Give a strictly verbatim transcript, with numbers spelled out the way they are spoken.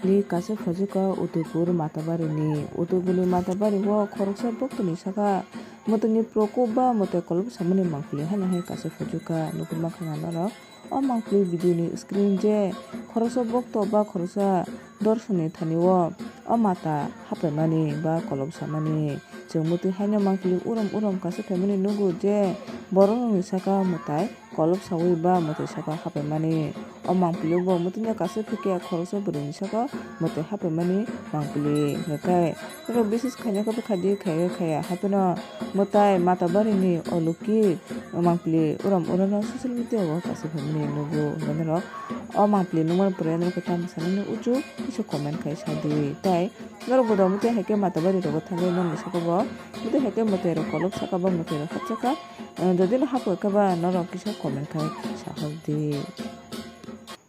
Ni kaisa phojuka Udaipur Matabari ni. Udaipur ni Matabari o khoroksa bokto ni saka mwtai ni prokop ba mwtai kolop samani mangpili haino hai kaisa phojuka nugwi mankha norok. O mangpili video ni screen je khoroksa bokto ba khoroksa dorsoni thani o, o mata hapaimani ba kolop samani. Chwng mwtai haino mangpili urom urom kaisa phaimani nugo je borok rokni saka mwtai kolop sawi ba mwtai saka hapaimani. O mangpili bo mwtai no kaisa phikya khoroksa bwrwi ni saka mwtai hapaimani mangpili hwnkhe. Oro bisis khaina khe bwkha di khaiya khaiya hapheno mwtai Matabari ni oloki mangpili urom urom no social media o kaisa phaimani nugo hwnkhe norok. O mangpili nukmani pore norok khe tamo sanani uchu kisa comment khai sadi. Tai norok bo do mwtai hai khe Matabari rogo thangwi nokni saka bo mwtai hai khe mwtai rok kolop saka ba mwtai rok hapjaka. Jodi no hapkha khe ba norok kisa comment khai sahordi.